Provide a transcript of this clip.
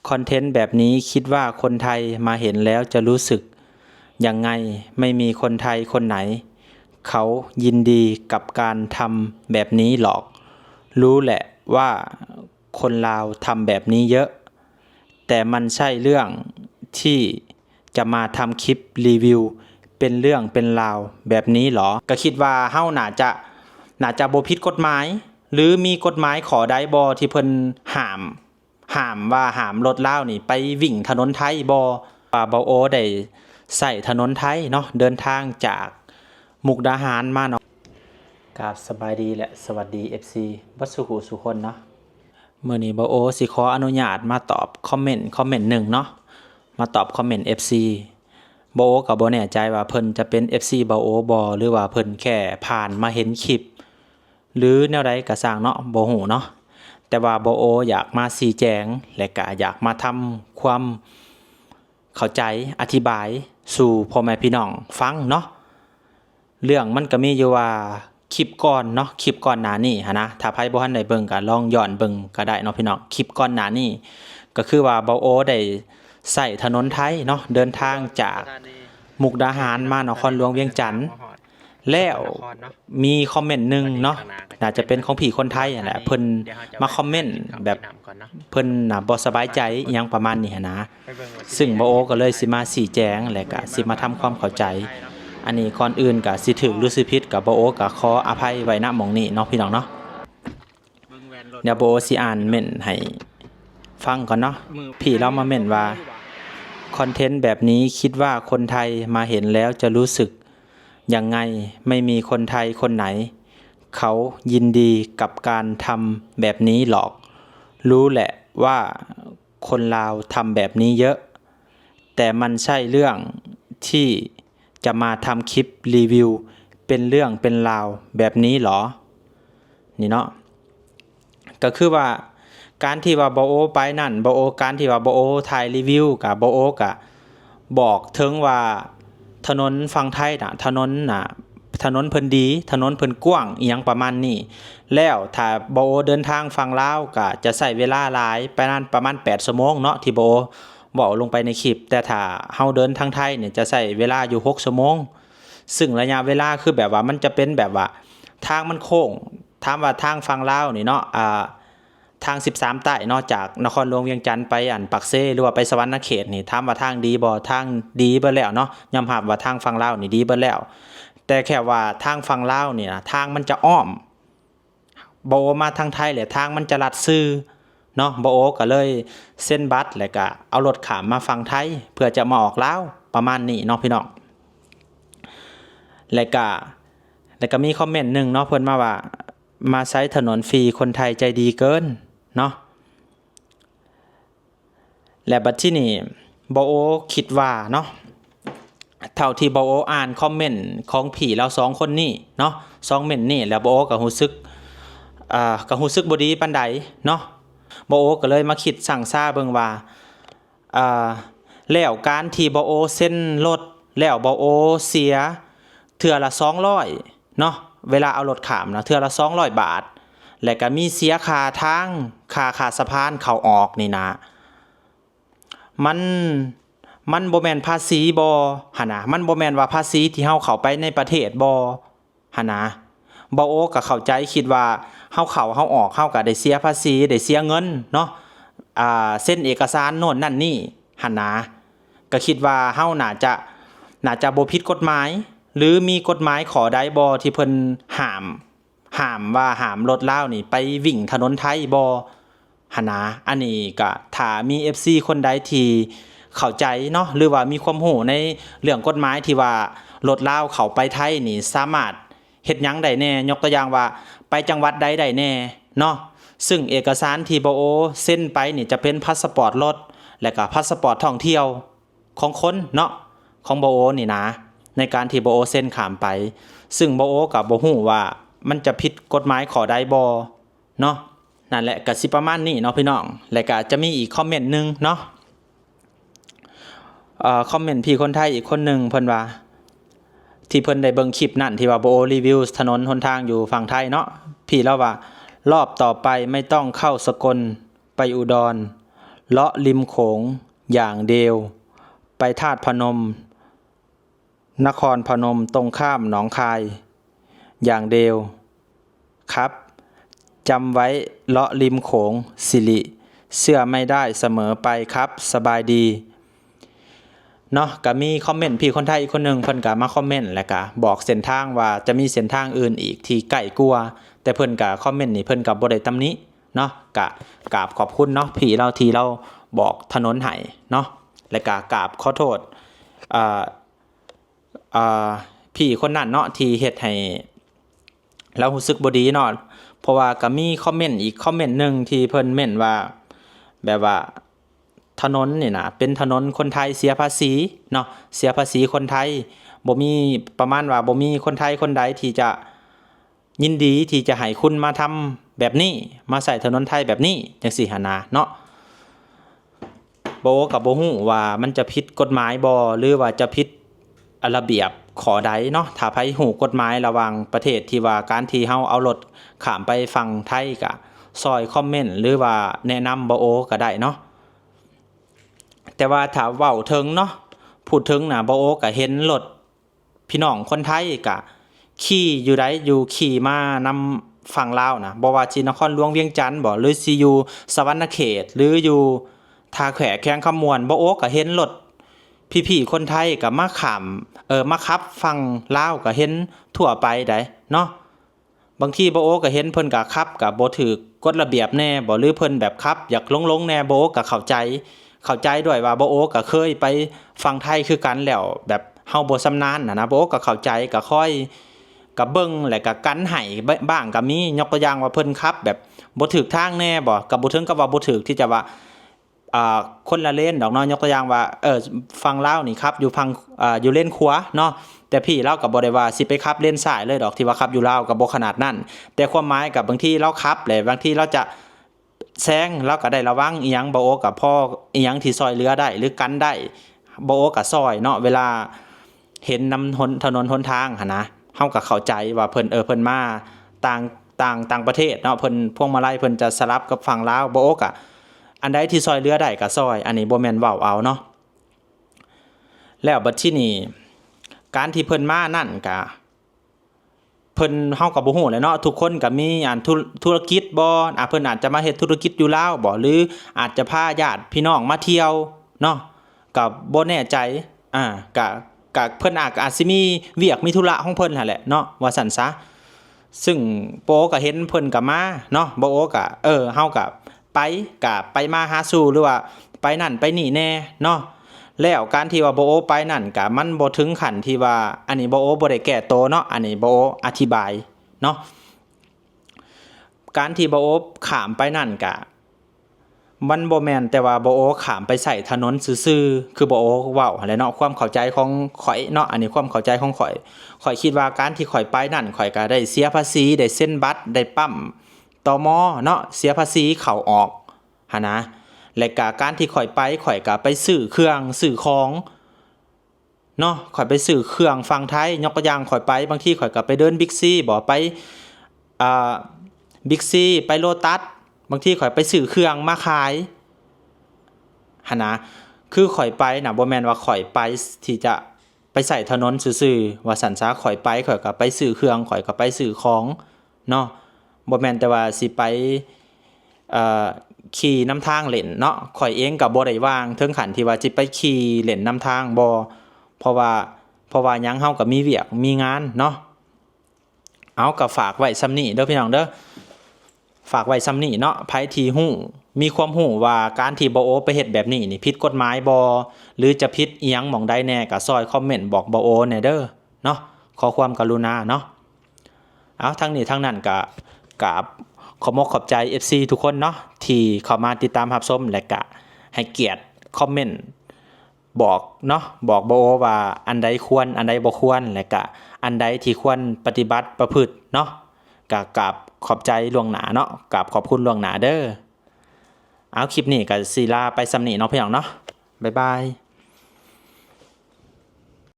คอนเทนต์แบบนี้คิดว่าคนไทยมาเห็นแล้วจะรู้สึกยังไง ไม่มีคนไทยคนไหนเขายินดีกับการทำแบบนี้หรอก รู้แหละว่าคนลาวทำแบบนี้เยอะ แต่มันใช่เรื่องที่จะมาทำคลิปรีวิวเป็นเรื่องเป็นราวแบบนี้หรอ ก็คิดว่าเฮาน่าจะ น่าจะบ่ผิดกฎหมาย หรือมีกฎหมายข้อใดบ่ที่เพิ่นห้าม ห้ามว่าห้ามรถลาวนี่ไปวิ่งถนนไทยบ่ ว่าบ่าวโอได้ใช้ถนนไทยเนาะ เดินทางจากมุกดาหารมาเนาะ กราบสบายดีและสวัสดี เอฟซี เบิดสู่ผู้สู่คนเนาะ มื้อนี้บ่าวโอสิขออนุญาตมาตอบคอมเมนต์คอมเมนต์หนึ่งเนาะ มาตอบคอมเมนต์ เอฟซี บ่าวโอก็บ่แน่ใจว่าเพิ่นจะเป็น เอฟซี บ่าวโอบ่ หรือว่าเพิ่นแค่ผ่านมาเห็นคลิป หรือแนวใดก็ซ่างเนาะ บ่ฮู้เนาะ แต่ว่าบ่าวโออยากมาชี้แจง และก็อยากมาทำความเข้าใจ อธิบายสู่พ่อแม่พี่น้องฟังเนาะ เรื่องมันก็มีอยู่ว่าคลิปก่อนเนาะ คลิปก่อนหน้านี้หั้นนะ ถ้าไผบ่ทันได้เบิ่งก็ลองย้อนเบิ่งก็ได้เนาะพี่น้อง คลิปก่อนหน้านี้ก็คือว่าบ่าวโอได้ใช้ถนนไทยเนาะ เดินทางจากมุกดาหารมานครหลวงเวียงจันทน์ แล้วมีคอมเมนต์หนึ่งเนาะ น่าจะเป็นของพี่คนไทยหั้นแหละ เพิ่นมาคอมเมนต์แบบ เพิ่นน่ะบ่สบายใจอิหยังประมาณนี้หั้นนะ ซึ่งบ่าวโอก็เลยสิมาชี้แจง และก็สิมาทำความเข้าใจ อันนี้ก่อนอื่นก็สิถูกหรือสิผิดก็บ่าวโอก็ขออภัยไว้ ณ หม่องนี้เนาะพี่น้องเนาะ เดี๋ยวบ่าวโอสิอ่านเม้นต์ให้ฟังก่อนเนาะ พี่ลาวมาเม้นว่า คอนเทนต์แบบนี้คิดว่าคนไทยมาเห็นแล้วจะรู้สึกยังไง ไม่มีคนไทยคนไหนเขายินดีกับการทำแบบนี้หรอก รู้แหละว่าคนลาวทำแบบนี้เยอะ แต่มันใช่เรื่องที่จะมาทำคลิปรีวิวเป็นเรื่องเป็นราวแบบนี้หรอ นี่เนาะ ก็คือว่าการที่ว่าบ่าวโอไปนั่น บ่าวโอ การที่ว่าบ่าวโอถ่ายรีวิว ก็บ่าวโอก็บอกถึงว่าถนนฝั่งไทยน่ะ ถนนน่ะ ถนนเพิ่นดี ถนนเพิ่นกว้าง อิหยังประมาณนี้ แล้วถ้าบ่าวโอเดินทางฝั่งลาว ก็จะใช้เวลาหลาย ประมาณ ประมาณแปดชั่วโมงเนาะ ที่บ่าวโอเว้าลงไปในคลิป แต่ถ้าเฮาเดินทางไทยนี่จะใช้เวลาอยู่หกชั่วโมง ซึ่งระยะเวลาคือแบบว่ามันจะเป็นแบบว่าทางมันโค้ง ถามว่าทางฝั่งลาวนี่เนาะ อ่า ทางสิบสามใต้เนาะ จากนครหลวงเวียงจันทน์ไปอันปากเซ หรือว่าไปสะหวันนะเขตนี่ ถามว่าทางดีบ่ ทางดีเบิดแล้วเนาะ ยอมรับว่าทางฝั่งลาวนี่ดีเบิดแล้ว แต่แค่ว่าทางฝั่งลาวนี่นะ ทางมันจะอ้อม บ่าวโอมาทางไทยแหละ ทางมันจะลัดซื่อเนาะ บ่าวโอก็เลยเซ็นบัตร แล้วก็เอารถข้ามมาฝั่งไทย เพื่อจะมาออกลาว ประมาณนี้เนาะพี่น้อง แล้วก็ แล้วก็มีคอมเมนต์หนึ่งเนาะ เพิ่นมาว่า มาใช้ถนนฟรี คนไทยใจดีเกินเนาะ และบัดทีนี้บ่าวโอคิดว่าเนาะ เท่าที่บ่าวโออ่านคอมเมนต์ของพี่ลาวสองคนนี้เนาะ สองเม้นต์นี้ แล้วบ่าวโอก็รู้สึก อ่า ก็รู้สึกบ่ดีปานใดเนาะ บ่าวโอก็เลยมาคิดชั่งซาเบิ่งว่า อ่า แล้วการที่บ่าวโอเซ็นรถ แล้วบ่าวโอเสียเทื่อละสองร้อยเนาะ เวลาเอารถข้ามนะ เทื่อละสองร้อยบาท และก็มีเสียค่าทาง ค่า ค่าสะพานเข้าออกนี่นะ มัน มันบ่แม่นภาษีบ่ หั่นนะ มันบ่แม่นว่าภาษีที่เฮาเข้าไปในประเทศบ่ หั่นนะ บ่าวโอก็เข้าใจ คิดว่าเฮาเข้าเฮาออก เฮาก็ได้เสียภาษี ได้เสียเงินเนาะ อ่า เซ็นเอกสารโน่นนั่นนี่ หั่นนะ ก็คิดว่าเฮาน่าจะ น่าจะบ่ผิดกฎหมาย หรือมีกฎหมายข้อใดบ่ที่เพิ่นห้าม ห้ามว่าห้ามรถลาวนี่ไปวิ่งถนนไทยบ่ หั่นนะ อันนี้ก็ถ้ามี เอฟซี คนใดที่เข้าใจเนาะ หรือว่ามีความรู้ในเรื่องกฎหมายที่ว่ารถลาวเข้าไปไทยนี่สามารถเฮ็ดหยังได้แน่ ยกตัวอย่างว่าไปจังหวัดใดได้แน่เนาะ ซึ่งเอกสารที่บ่าวโอเซ็นไปนี่จะเป็นพาสปอร์ตรถ และก็พาสปอร์ตท่องเที่ยวของคนเนาะ ของบ่าวโอนี่นะ ในการที่บ่าวโอเซ็นข้ามไป ซึ่งบ่าวโอก็บ่รู้ว่ามันจะผิดกฎหมายข้อใดบ่ เนาะ นั่นแหละ ก็สิประมาณนี้เนาะพี่น้อง และก็จะมีอีกคอมเมนต์หนึ่งเนาะ เอ่อ คอมเมนต์พี่คนไทยอีกคนหนึ่ง เพิ่นว่า ที่เพิ่นได้เบิ่งคลิปนั่น ที่ว่าบ่าวโอรีวิวถนนหนทางอยู่ฝั่งไทยเนาะ พี่ลาวว่า รอบต่อไปไม่ต้องเข้าสกล ไปอุดร ເລາະລິມໂຂງຢ່າງດຽວ, ໄປທາດພະນົມ, ນະຄອນພະນົມ ຕົງຂ້າມໜອງຄາຍຢ່າງດຽວ. ຄັບ ຈຳໄວ້ ເລາະລິມໂຂງ ສິລິ ເຊື່ອໄມ່ໄດ້ສະເໝີໄປຄັບ. ສະບາຍດີ. ເນາະ ກະມີຄອມເມັນພີ່ຄົນໄທອີກຄົນໜຶ່ງ ເພິ່ນກະມາຄອມເມັນ ແລ້ວກະບອກເສັ້ນທາງວ່າຈະມີເສັ້ນທາງອື່ນອີກທີ່ໃກ້ກວ່າ, ແຕ່ເພິ່ນກະຄອມເມັນນີ້ ເພິ່ນກະບໍ່ໄດ້ຕຳໜິເນາະ. ກະກາບຂອບຄຸນເນາະ ພີ່ລາວທີ່ລາວບອກຖະໜົນໃຫ້ເນາະ ແລ້ວກະກາບຂໍໂທດ ເອີ ເອີ ພີ່ຄົນນັ້ນເນາະ ທີ່ເຮັດໃຫ້ ລາວຮູ້ສຶກບໍ່ດີເນາະ. ເພາະວ່າກະມີຄອມເມັນອີກຄອມເມັນໜຶ່ງທີ່ເພິ່ນເມັນວ່າ ແບບວ່າ ຖະໜົນນີ້ນະ ເປັນຖະໜົນຄົນໄທເສຍພາສີເນາະ, ເສຍພາສີຄົນໄທ. ບໍ່ມີ ປະມານວ່າບໍ່ມີຄົນໄທຄົນໃດທີ່ຈະຍິນດີທີ່ຈະໃຫ້ຄຸນມາທຳແບບນີ້, ມາໃຊ້ຖະໜົນໄທແບບນີ້ ຈັ່ງຊີ້ຫັ້ນນະເນາະ. ບໍ່ໂອກະບໍ່ຮູ້ວ່າມັນຈະຜິດກົດໝາຍບໍ່ ຫຼືວ່າຈະຜິດ ອາ ລະບຽບຂໍ້ໃດເນາະ. ຖ້າໃຜຮູ້ກົດໝາຍລະຫວ່າງປະເທດ ທີ່ວ່າການທີ່ເຮົາເອົາລົດຂ້າມໄປຝັ່ງໄທ ກະຊ່ອຍຄອມເມັນ ຫຼືວ່າແນະນຳບໍ່ໂອກະໄດ້ເນາະ. ແຕ່ວ່າຖ້າເວົ້າເຖິງເນາະ ພູດເຖິງນະ ບໍ່ໂອກະເຫັນລົດພີ່ນ້ອງຄົນໄທກະຂີ່ຢູ່ໃດ ຢູ່ຂີ່ມານຳຝັ່ງລາວນະ, ບໍ່ວ່າຊິນະຄອນຫຼວງວຽງຈັນບໍ ຫຼືຊິຢູ່ສະຫວັນນະເຂດ ຫຼືຢູ່ທ່າແຂກແຂວງຄຳມ່ວນ ບໍ່ໂອກະເຫັນລົດ ພີ່ໆຄົນໄທກະມາຂ້າມ ເອີ ມາຂັບຝັ່ງລາວກະເຫັນທົ່ວໄປໃດ໋ເນາະ. ບາງທີບໍ່ໂອກະເຫັນເພິ່ນກະຂັບກະບໍ່ຖືກກົດລະບຽບແດ່ບໍ ຫຼືເພິ່ນແບບຂັບຢາກຫຼົງໆແດ່ ບໍ່ໂອກະເຂົ້າໃຈ ເຂົ້າໃຈດ້ວຍວ່າບໍ່ໂອກະເຄີຍໄປຝັ່ງໄທຄືກັນ ແລ້ວແບບເຮົາບໍ່ຊຳນານຫັ້ນນະ ບໍ່ໂອກະເຂົ້າໃຈ ກະຄອຍ ກະເບິ່ງ ແລະກະກັນໃຫ້ບ້າງກະມີ. ຍົກຕົວຢ່າງວ່າເພິ່ນຂັບແບບບໍ່ຖືກທາງແດ່ບໍ ກະບໍ່ເຖິງກັບວ່າບໍ່ຖືກ ທີ່ຈະວ່າ ອ່າ ຄົນລະເລນດອກເນາະ. ຍົກຕົວຢ່າງວ່າ ເອີ ຝັ່ງລາວນີ້ຂັບຢູ່ຝັ່ງ ອ່າ ຢູ່ເລນຂວາເນາະ, ແຕ່ພີ່ລາວກໍບໍ່ໄດ້ວ່າຊິໄປຂັບເລນຊ້າຍເລີຍດອກ ທີ່ວ່າຂັບຢູ່ລາວກໍບໍ່ຂະໜາດນັ້ນ. ແຕ່ຄວາມໝາຍກໍບາງທີລາວຂັບ ແລະບາງທີລາວຈະແຊງ ລາວກໍໄດ້ລະວັງອີ່ຫຍັງ ບໍ່ໂອກໍພໍອີ່ຫຍັງທີ່ຊ່ອຍເຫຼືອໄດ້ ຫຼື ກັນໄດ້ ບໍ່ໂອກໍຊ່ອຍເນາະ. ເວລາ ເຫັນນຳຫົນ ຖະໜົນຫົນທາງຫັ້ນນະ ເຮົາກໍເຂົ້າໃຈວ່າເພິ່ນ ເອີ ເພິ່ນມາຕ່າງ ຕ່າງ ຕ່າງປະເທດເນາະ, ເພິ່ນ ພວງມາໄລເພິ່ນຈະສະຫຼັບກັບຝັ່ງລາວ. ບໍ່ໂອກະ ອັນໃດທີ່ຊ່ອຍເຫຼືອໄດ້ກໍຊ່ອຍ, ອັນນີ້ບໍ່ແມ່ນເວົ້າເອົາເນາະ. ແລ້ວບັດທີນີ້ ການທີ່ເພິ່ນມານັ້ນກະ ເພິ່ນ ເຮົາກໍບໍ່ຮູ້ແຫຼະເນາະ, ທຸກຄົນກໍມີອັນ ທຸ ທຸລະກິດບໍ ອາ ເພິ່ນອາດຈະມາເຮັດທຸລະກິດຢູ່ລາວບໍ ຫຼື ອາດຈະພາຍາດພີ່ນ້ອງມາທ່ຽວເນາະ ກໍບໍ່ແນ່ໃຈ. ອາ ກະ ກະເພິ່ນອາດ ອາດຊິມີວຽກມີທຸລະຂອງເພິ່ນຫັ້ນແຫຼະເນາະ ວ່າຊັ້ນຊະ. ຊຶ່ງບໍ່ໂອກະເຫັນເພິ່ນກະມາເນາະ, ບໍ່ໂອກະ ເອີ ເຮົາກະໄປ ກະໄປມາຫາສູ່ ຫຼືວ່າໄປນັ້ນໄປນີ້ແດ່ເນາະ. ແລ້ວການທີ່ວ່າບໍ່ໂອໄປນັ້ນກະ ມັນບໍ່ເຖິງຂັ້ນທີ່ວ່າ ອັນນີ້ບໍ່ໂອບໍ່ໄດ້ແກ້ໂຕເນາະ, ອັນນີ້ບໍ່ໂອອະທິບາຍເນາະ. ການທີ່ບໍ່ໂອຂ້າມໄປນັ້ນກະ ມັນບໍ່ແມ່ນແຕ່ວ່າບໍ່ໂອຂ້າມໄປໃຊ້ຖະໜົນຊື່ໆ ຄືບໍ່ໂອເວົ້າຫັ້ນແຫຼະເນາະ. ຄວາມເຂົ້າໃຈຂອງຂ້ອຍເນາະ, ອັນນີ້ຄວາມເຂົ້າໃຈຂອງຂ້ອຍ, ຂ້ອຍຄິດວ່າການທີ່ຂ້ອຍໄປນັ້ນ ຂ້ອຍກະໄດ້ເສຍພາສີ ໄດ້ເຊັນບັດ ໄດ້ປ້ຳ ຕມ ເນາະ, ເສຍພາສີເຂົ້າອອກຫັ້ນນະ. ແລະກະການທີ່ຂ້ອຍໄປ ຂ້ອຍກະໄປຊື້ເຄື່ອງຊື້ຂອງ ເນາະ, ຂ້ອຍໄປຊື້ເຄື່ອງຝັ່ງໄທ ຍົກຕົວຢ່າງຂ້ອຍໄປ ບາງທີຂ້ອຍກໍໄປເດີນບິກຊີບໍ ໄປ ອ່າ ບິກຊີ ໄປໂລຕັດ ບາງທີຂ້ອຍໄປຊື້ເຄື່ອງມາຂາຍຫັ້ນນະ. ຄືຂ້ອຍໄປນະ ບໍ່ແມ່ນວ່າຂ້ອຍໄປທີ່ຈະໄປໃຊ້ຖະໜົນຊື່ໆ ວ່າຊັ້ນຊະ. ຂ້ອຍໄປ ຂ້ອຍກໍໄປຊື້ເຄື່ອງ ຂ້ອຍກໍໄປຊື້ຂອງ ເນາະ, ບໍ່ແມ່ນແຕ່ວ່າຊິໄປ ເອີ ຂີ່ນຳທາງຫຼິ້ນເນາະ. ຂ້ອຍເອງກໍບໍ່ໄດ້ວ່າງເຖິງຂັ້ນທີ່ວ່າຊິໄປຂີ່ຫຼິ້ນນຳທາງ ບໍ່, ເພາະວ່າ ເພາະວ່າຫຍັງ ເຮົາກໍມີວຽກມີງານເນາະ. ເອົາ ກໍຝາກໄວ້ສ່ຳນີ້ເດີພີ່ນ້ອງເດີ, ຝາກໄວ້ສ່ຳນີ້ເນາະ. ໃຜທີ່ຮູ້ ມີຄວາມຮູ້ວ່າການທີ່ບໍ່ໂອໄປເຮັດແບບນີ້ນີ້ຜິດກົດໝາຍບໍ່ ຫຼືຈະຜິດອີ່ຫຍັງໝ່ອງໃດແດ່ ກໍຊ່ອຍຄອມເມັນບອກບໍ່ໂອແດ່ເດີເນາະ, ຂໍຄວາມກະລຸນາເນາະ. ເອົາ ທັງນີ້ທັງນັ້ນກະ ກະຂອບມົກຂອບໃຈເອັຟຊີທຸກຄົນເນາະ ທີ່ເຂົ້າມາຕິດຕາມຮັບຊົມ ແລະກະໃຫ້ກຽດຄອມເມັນບອກເນາະ, ບອກບໍ່ໂອວ່າອັນໃດຄວນ ອັນໃດບໍ່ຄວນ ແລະກະອັນໃດທີ່ຄວນປະຕິບັດປະພຶດເນາະ. ກະກາບຂອບໃຈລ່ວງໜ້າເນາະ, ກາບຂອບຄຸນລ່ວງໜ້າເດີ. ເອົາ ຄລິບນີ້ກະຊິລາໄປສ່ຳນີ້ເນາະ ພີ່ນ້ອງເນາະ, ບາຍບາຍ.